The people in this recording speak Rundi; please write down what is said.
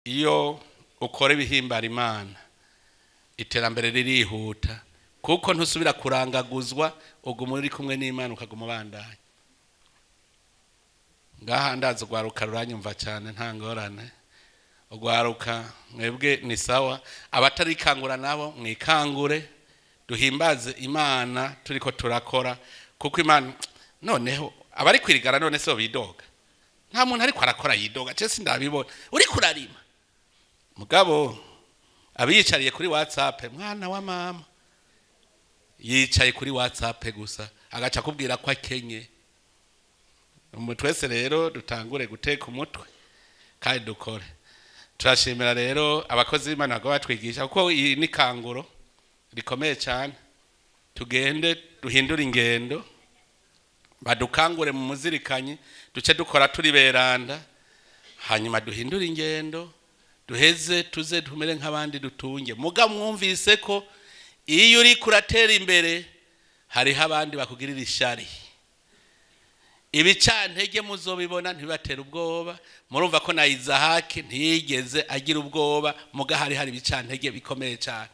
Iyo ukora ibihimbara Imana, iterambere ririhuta, kuko ntusubira kurangaguzwa, uguma uri kumwe n'Imana, ukaguma ubandanya. Ngaha ndazi urwaruka ruranyumva cyane, nta ngorane. Urwaruka mwebwe ni sawa, abatarikangura nabo mwikangure, duhimbaze Imana turiko turakora, kuko Imana noneho abari kwirigara none so bidoga. Nta muntu ariko arakora yidoga, cese ndabibona uri kurarima. Mugabo abiyicariye kuri WhatsApp, mwana wa mama yicaye kuri WhatsApp gusa, agaca akubwira ko akenye. Twese rero dutangure guteka umutwe kandi dukore. Turashimira rero abakozi b'Imana bagaba batwigisha, kuko iyi ni kanguro rikomeye cyane. Tugende duhindure ingendo, badukangure mu muzirikanyi, duce dukora turi beranda, hanyuma duhindure ingendo, duheze tuze tumere nk'abandi, dutunge. Muga mwumvise ko iyo uri kuratera imbere hariho abandi bakugirira ishari. Ibicantege muzobibona, ntibibatera ubwoba. Murumva ko na Izahaki ntiyigeze agira ubwoba, muga hari ibicantege bikomeye cyane.